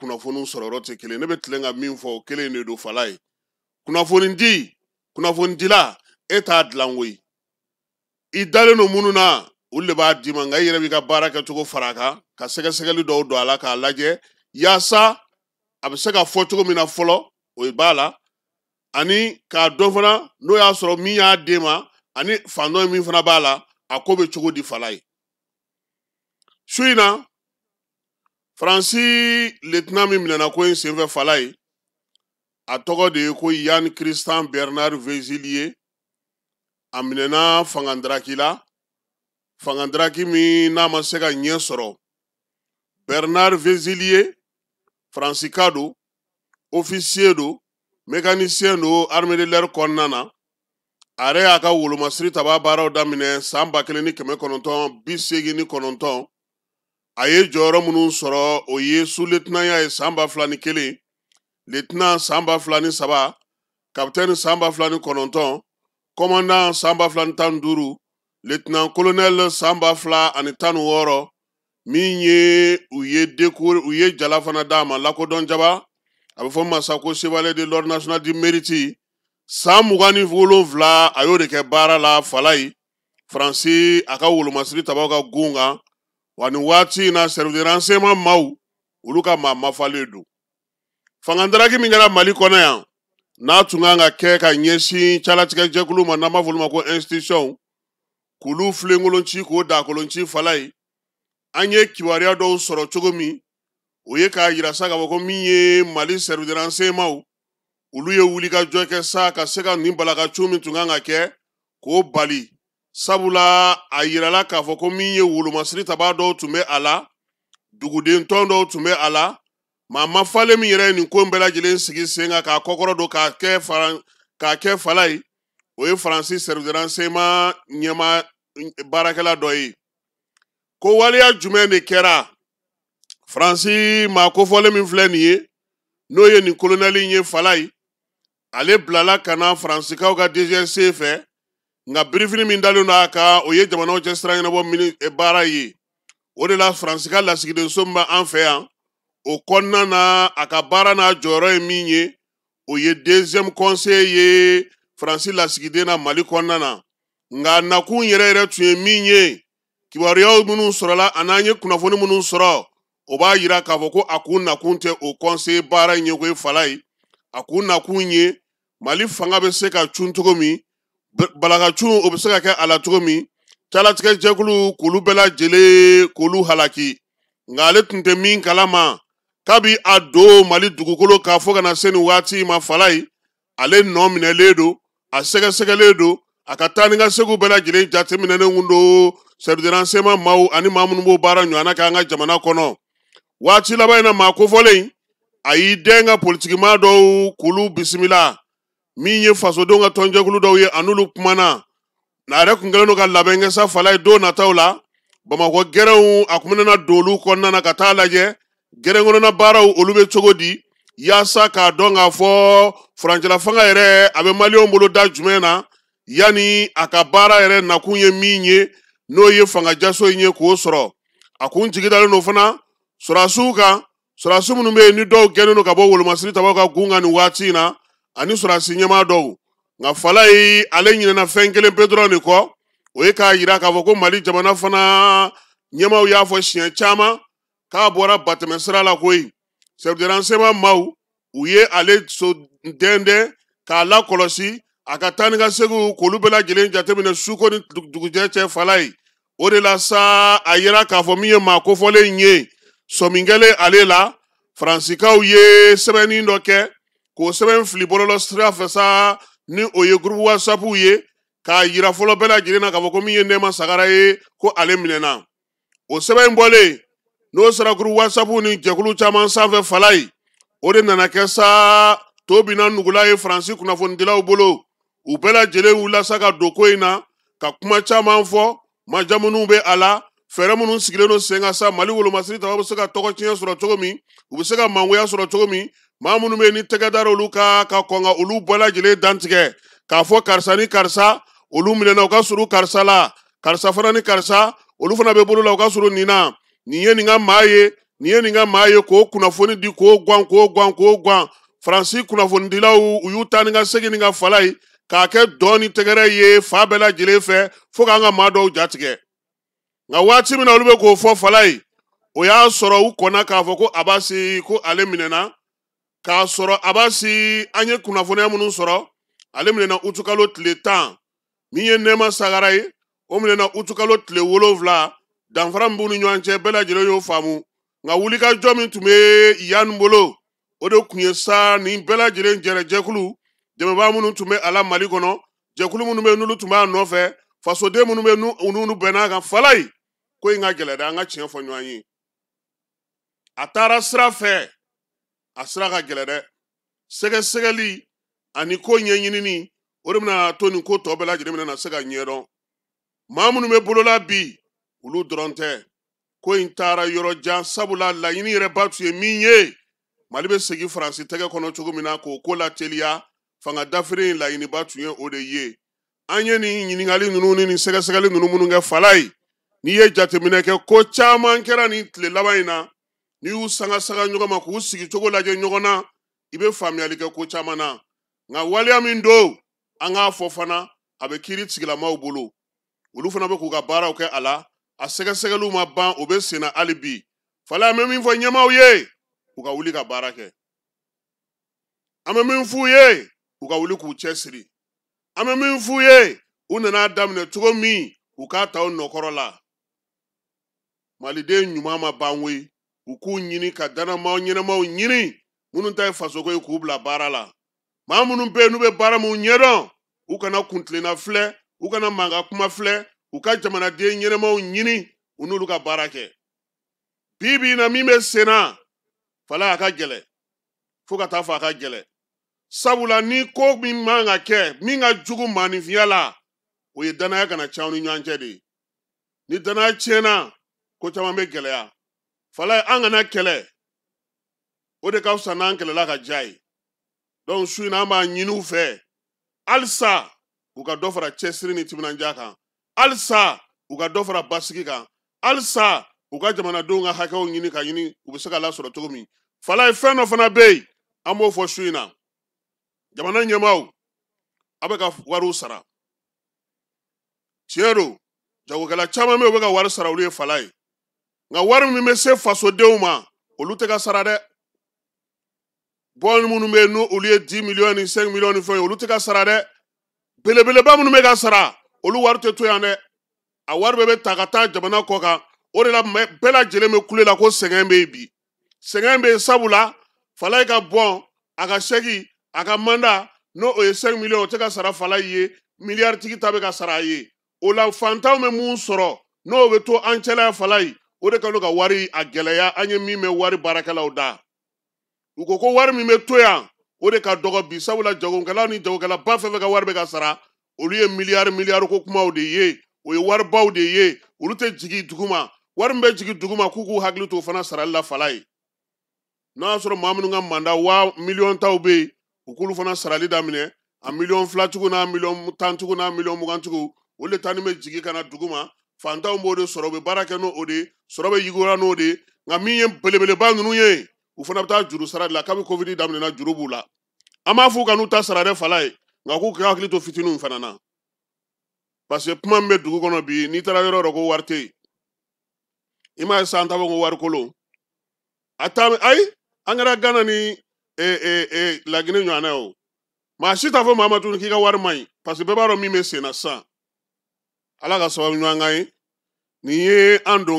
kunnafoniw sɔrɔ yɔrɔ tɛ kelen. Ne bɛ tilen ka min fɔ, o kelen de don fala ye. Kunnafonidi, kunnafonidila, e t'a dilan koyi. I dalen don minnu na, olu de b'a d'i ma, nka i yɛrɛ b'i ka baara kɛcogo fara a kan, ka sɛgɛsɛgɛli dɔw don a la k'a lajɛ yaasa a bɛ se ka fɔ cogo min na fɔlɔ, o b'a la, ani k'a dɔn fana n'o y'a sɔrɔ min y'a d'e ma ani fan dɔ min fana b'a la, a ko bɛ cogo di fala ye. Su in na, Faransi lieutenant min minɛna ko in senfɛ fala ye, a tɔgɔ de ye ko Yann Christian Bernard Vezilier. A minɛna fangandaraki la, fangandaraki min n'a ma se ka ɲɛ sɔrɔ. Bernard Vezilier, Faransika don, officier don, mécanicien don armée de l'air kɔnɔna na. A yɛrɛ y'a ka wolomasiri taba baaraw daminɛ san 1989. A ye jɔyɔrɔ minnu sɔrɔ, o ye sous-lieutenant ye san 2001, lieutenant san 2003, capitaine san 2009, commandant san 2015, lieutenant colonel san 2016. Min ye u ye décoré, u ye jala fana d'a ma, lakodɔn jaba, a bɛ fɔ min ma sa ko chevalier de l'ordre national du mérite. San 27 a y'o de kɛ baara la Falaye, Faransi a ka wolomasiri tabaw ka gun kan. Wa nin waati in na, service de renseignement maaw, olu ka maa mafalen don. Fangandaraki min kɛra Mali kɔnɔ yan, n'a tun kan ka kɛ ka ɲɛsin calatigɛ jɛkulu ma, n'an b'a fɔ olu ma ko institution, k'olu filenkolon ci, k'o dakolon ci Falaye, an ye kibaruya dɔw sɔrɔ cogo min, o ye k'a yira sa k'a fɔ ko min ye Mali service de renseignement, olu ye wulikajɔ kɛ sa ka se ka nin balakacun min tun kan ka kɛ k'o bali. Sabula a yirala k'a fɔ ko min ye wolomasiri tabaa dɔw tun bɛ a la, duguden tɔn dɔw tun bɛ a la, maa mafalen min yɛrɛ ye nin ko in bɛɛ lajɛlen sigi sen kan k'a kɔkɔrɔ don k'a kɛ Falaye, o ye Faransi service de renseignement ɲɛmaa baarakɛla dɔ ye. Ko waleya jumɛn de kɛra? Faransi maa kofɔlen min filɛ nin ye, n'o ye nin colonel in ye Falaye, ale bilala ka na Faransikaw ka DGSE fɛ, nka birifini min dalen don a kan, o ye jamanaw cɛ sira ɲɛnabɔ mini baara ye. O de la Faransi ka lasigidenso min b'an fɛ yan, o kɔnɔna na, a ka baara n'a jɔyɔrɔ ye min ye, o ye deuxième conseiller ye Faransi lasigiden na Mali kɔnɔna na. Nka nakun yɛrɛ yɛrɛ tun ye min ye, kibaruyaw minnu sɔrɔla a n'an ye kunnafoni minnu sɔrɔ, o b'a yira k'a fɔ ko a kun nakun tɛ o conseiller baara in ye koyi Falaye. A kun nakun ye Mali fanga bɛ se ka cun cogo min, balakacun o bɛ se ka kɛ a la cogo min, calatigɛ jɛkulu k'olu bɛɛ lajɛlen k'olu halaki. Nka ale tun tɛ min kalama, kabi a don Mali dugukolo kan fo ka na se nin waati ma Falaye, ale nɔ minɛlen don, a sɛgɛsɛgɛlen don, a ka taa ni ka seginw bɛɛ lajɛlen jateminɛnen kun don service de renseignement maaw ani maa minnu b'o baara ɲɔgɔnna kɛ an ka jamana kɔnɔ. Waati laban in na, maa kofɔlen in, a y'i dɛn ka politikimaa dɔw k'olu bisimila, min ye fasodenw ka tɔnjɛkulu dɔw ye, a n'olu kumana. A yɛrɛ kun kɛlen don ka labɛn kɛ sa Falaye don nataw la, Bamakɔ gɛrɛnw a kun bɛna don olu kɔnɔna na ka taa lajɛ gɛrɛn kɔnɔna baaraw olu bɛ cogo di, yaasa k'a dɔn k'a fɔ furancɛla fanga yɛrɛ a bɛ maliyɛnw bolo da jumɛn na, yanni a ka baara yɛrɛ nakun ye min ye, n'o ye fanga jaso in ye k'o sɔrɔ. A kun jigi dalen don fana sɔrɔdasiw kan, sɔrɔdasi minnu bɛ yen ni dɔw gɛnnen don ka bɔ wolomasiri tabaw ka gun kan nin waati in na, ani sɔrɔdasi ɲɛmaa dɔw. Nka Falaye ale ɲinɛna fɛn kelen pe dɔrɔn de kɔ, o ye k'a yira k'a fɔ ko Mali jamana fana ɲɛmaaw y'a fɔ siɲɛ caman k'a bɔra batɛmɛ sira la koyi. Service de renseignement maaw, u ye ale so dɛndɛn k'a lakɔlɔsi a ka taa ni ka seginw k'olu bɛɛ lajɛlen jateminɛ su ko ni dugujɛ cɛ Falaye. O de la sa a yira k'a fɔ min ye maa kofɔlen in ye, sɔmi kɛlen ale la, Faransikaw ye sɛbɛnni dɔ kɛ k'o sɛbɛn fili bɔlɔlɔ sira fɛ sa, ni o ye groupe WhatsApp ye, k'a yira fɔlɔ bɛɛ lajɛlen na k'a fɔ ko min ye Nɛma Sagara ye, ko ale minɛna. O sɛbɛn in bɔlen n'o sera groupe WhatsApp ni jɛkulu caman sanfɛ Falaye, o de nana kɛ sa to binna nugula ye Faransi kunnafonidilaw bolo. U bɛɛ lajɛlen wulila sa ka don ko in na ka kuma caman fɔ, majamuniw bɛ a la, fɛɛrɛ minnu sigilen don sen kan sa Mali wolomasiri tabaw bɛ se ka tɔgɔ tiɲɛ sɔrɔ cogo min, u bɛ se ka mangoya sɔrɔ cogo min, maa minnu bɛ yen ni tɛgɛ dara olu kan ka kɔn ka olu bɛɛ lajɛlen dantigɛ k'a fɔ karisa ni karisa olu minɛna u ka surun karisa la, karisa fana ni karisa olu fana bɛ bolo la u ka surun nin na, nin ye nin ka maa ye, Nin ye nin ka maa ye k'o kunnafoni di, k'o guwan, k'o guwan, k'o guwan. Faransi kunnafonidilaw, u y'u taa ni ka segin ni ka fala ye k'a kɛ dɔn ni tɛgɛrɛ ye fa bɛɛ lajɛlen fɛ, fo k'an ka maa dɔw jatigɛ. Nka waati min na olu bɛ k'o fɔ fala ye, o y'a sɔrɔ u kɔnna k'a fɔ ko Abasi, ko ale minɛna. K'a sɔrɔ Abasi, an ye kunnafoniya minnu sɔrɔ, ale minɛna utukalo tile 10. Min ye Nɛma Sagara ye, o minɛna utukalo tile 7. Danfara min b'u ni ɲɔgɔn cɛ, bɛɛ lajɛlen y'o faamu. Nka wulikajɔ min tun bɛ yan bolo, o de tun ye sa nin bɛɛ lajɛlen jɛrɛ jɛkulu dɛmɛbaa minnu tun bɛ a la Mali kɔnɔ, jɛkulu minnu bɛ n'olu tun b'a nɔfɛ, fasoden minnu bɛ n'olu bɛnn'a kan. Fala ye ko in ka gɛlɛn dɛ, an ka tiɲɛ fɔ ɲɔgɔn ye. A taara sira fɛ, a sira ka gɛlɛn dɛ. Sɛgɛsɛgɛli ani ko ɲɛɲinini, o de bɛna to nin ko tɔ bɛɛ lajɛlen bɛna se ka ɲɛdɔn. Maa minnu bɛ bolola bi, olu dɔrɔn tɛ. Ko in taara yɔrɔ jan, sabula laɲini yɛrɛ ba tun ye min ye, Mali bɛ segin Faransi tɛgɛ kɔnɔ cogo min na k'o ko lateliya. Fanga dafiri in laɲiniba tun ye o de ye. An ye nin ɲininkali ninnu ni nin sɛgɛsɛgɛli ninnu minnu kɛ fala ye, n'i ye jateminɛ kɛ, ko caman kɛra nin tile laban in na. N'i y'u sanga sanga ɲɔgɔn ma k'u sigi cogo lajɛ ɲɔgɔn na, i bɛ faamuyali kɛ ko caman na. Nka waleya min don, an k'a fɔ fana, a bɛ kiiri tigilamaw bolo, olu fana bɛ k'u ka baaraw kɛ a la. A sɛgɛsɛgɛliw ma ban, o bɛ sen na hali bi. Fala, an bɛ min fɔ ɲɛmaaw ye, u ka wuli ka baara kɛ. An bɛ min f'u ye, u ka wuli k'u cɛsiri. An bɛ min f'u ye, u nana daminɛ cogo min, u k'a ta o nɔkɔrɔ la. Maliden ɲuman ma ban koyi. U k'u ɲini ka danamaw ɲɛnamaw ɲini, minnu ta ye fasoko ye, k'u bila baara la. Maa minnu bɛ yen n'u bɛ baara minnu ɲɛdɔn, u kana kuntilenna filɛ, u kana mankan kuma filɛ, u ka jamanaden ɲɛnamaw ɲini, u n'olu ka baara kɛ. Bi bi in na, min bɛ sen na fala, a ka gɛlɛn, fo ka taa fɔ a ka gɛlɛn. Sabula ni ko min man ka kɛ, min ka jugu maaninfinya la, o ye danaya kana tiɲɛ aw ni ɲɔgɔn cɛ de ye. Ni danaya tiɲɛna, ko caman bɛ gɛlɛya. Fala, an kana kɛlɛ, o de ka fisa n'an kɛlɛla ka diya ye. Donc su in na, an b'a ɲini u fɛ halisa, u ka dɔ fara cɛsiri ni timinandiya kan, halisa u ka dɔ fara basigi kan, halisa u ka jamanadenw ka hakɛw ɲini ka ɲini u bɛ se ka lasɔrɔ cogo min. Fala ye, fɛn dɔ fana bɛ yen, an b'o fɔ su in na. Jamana ɲɛmaaw, a bɛ ka wariw sara, tiɲɛ don. Jagokɛla caman bɛ yen, u bɛ ka wari sara, olu ye fala ye. Nka wari min bɛ se fasodenw ma, olu tɛ ka sara dɛ. Bɔn minnu bɛ yen, n'olu ye 10 miliyɔn ni 5 miliyɔn ni fɛn ye, olu tɛ ka sara dɛ. Belebeleba minnu bɛ ka sara, olu wari tɛ to yan dɛ. A wari bɛɛ bɛ ta ka taa jamana kɔ kan. O de la bɛɛ lajɛlen bɛ kule la ko sɛgɛn bɛ yen bi. Sɛgɛn bɛ yen, sabula fala ka bɔn a ka sɛki, a ka mandat n'o o ye 5 miliyɔn, o tɛ ka sara fala ye. Miliyari tigi ta bɛ ka sara a ye. O la fantanw bɛ mun sɔrɔ, n'o bɛ to an cɛla yan fala ye, o de ka ka wari a gɛlɛya. An ye min mɛn wari baarakɛlaw da, u ko ko wari min bɛ to yan, o de ka dɔgɔ bi. Sabula jagokɛlaw ni jagokɛlaba fɛn fɛn ka wari bɛ ka sara, olu ye miliyari miliyari ko kumaw de ye, o ye waribaw de ye, olu tɛ jigin duguma. Wari min bɛ jigin duguma, k'u k'u hakili to o fana sarali la fala ye. N'o y'a sɔrɔ maa minnu ka mandat waa miliyɔn taw bɛ yen, u k'olu fana sarali daminɛ. A miliyɔn 2 tigiw n'a miliyɔn 10 tigiw n'a miliyɔn 20 tigiw, olu de ta ni bɛ jigin ka na duguma. Fantanw b'o de sɔrɔ, u bɛ baara kɛ n'o o de ye, sɔrɔ bɛ yiriwa n'o de ye. Nka min ye belebeleba ninnu ye, u fana bɛ taa juru sara de la. Kabi Covid daminɛna, juru b'u la. An b'a f'u ka n'u ta sara dɛ fala ye, nka k'u k'u hakili to fitininw fana na, parce que kuma min bɛ dugu kɔnɔ bi, n'i taara yɔrɔ o yɔrɔ ko wari tɛ yen. I m'a ye sisan, an t'a fɔ ko wari kolon a taa. Ayi, an kɛra Gana ni Laginɛ ɲɔgɔnna ye. O maa si t'a fɔ maa ma tuguni k'i ka wari man ɲi, parce que bɛɛ b'a dɔn min bɛ sen na sisan. Ala ka sababu ɲuman k'an ye. Nin ye an don ka